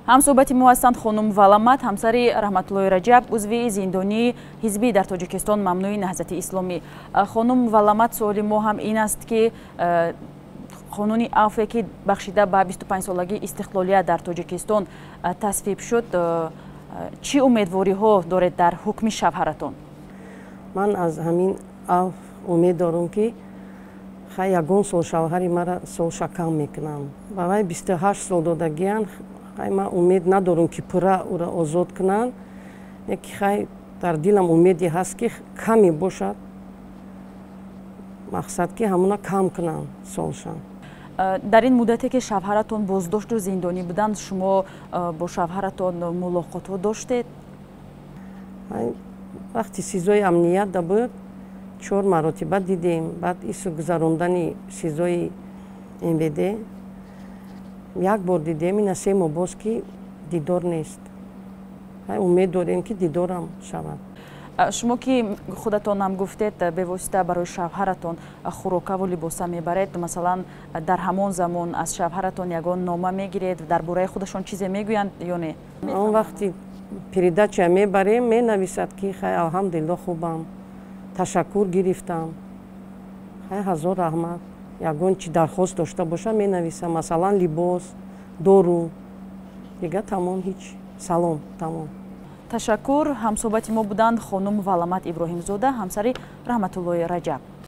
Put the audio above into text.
Ҳамсӯҳбати мо ҳастанд хонум Валамат, ҳамсари Раҳматуллои Раҷаб, узви зиндонии ҳизбӣ дар Тоҷикистон мамнӯи Наҳзати Исломӣ. Хонум Валамат, суоли мо ҳам ин аст, ки қонуни афве, ки бахшида ба 25-солагии истиқлолият дар Тоҷикистон тасвиб шуд, чӣ умедвориҳо доред дар ҳукми шавҳаратон? Ман аз ҳамин афв умед дорам, ки хай, ягон сол шавҳари мара солша кам мекунам. Ба вай 28 сол додагиянд. Хай, ман умед надорам, ки пурра ӯра озод кунанд, яки хай, дар дилам умеде ҳаст, ки каме бошад, мақсад, ки ҳамуна кам кунанд солша. Дар ин муддате, ки шавҳаратон боздошту зиндонӣ буданд, шумо бо шавҳаратон мулоқотҳо доштед? Вақти СИЗОи амният да буд, чор маротиба дидем. Баъд ису гузарондани СИЗОи МВД як бор дидем. Ина 3 моҳ боз, ки дидор нест. Умед дорем, ки дидорам шавад. Шумо, ки худатонам гуфтед, бевосита барои шавҳаратон хӯрокаву либоса мебаред, масалан, дар ҳамон замон аз шавҳаратон ягон нома мегиред, дар бораи худашон чизе мегӯянд ё не? Он вақти передача мебарем, менависад, ки хай, алҳамдулилло, хубам, ташаккур, гирифтам, хай, ҳазор раҳмат. Ягон чи дархост дошта боша, менависам, масалан, либос, дору, дига тамом, ҳеч, салом, тамом. Ташаккур. Ҳамсӯҳбати мо буданд хонум Валамат Иброҳимзода, ҳамсари Раҳматуллои Раҷаб.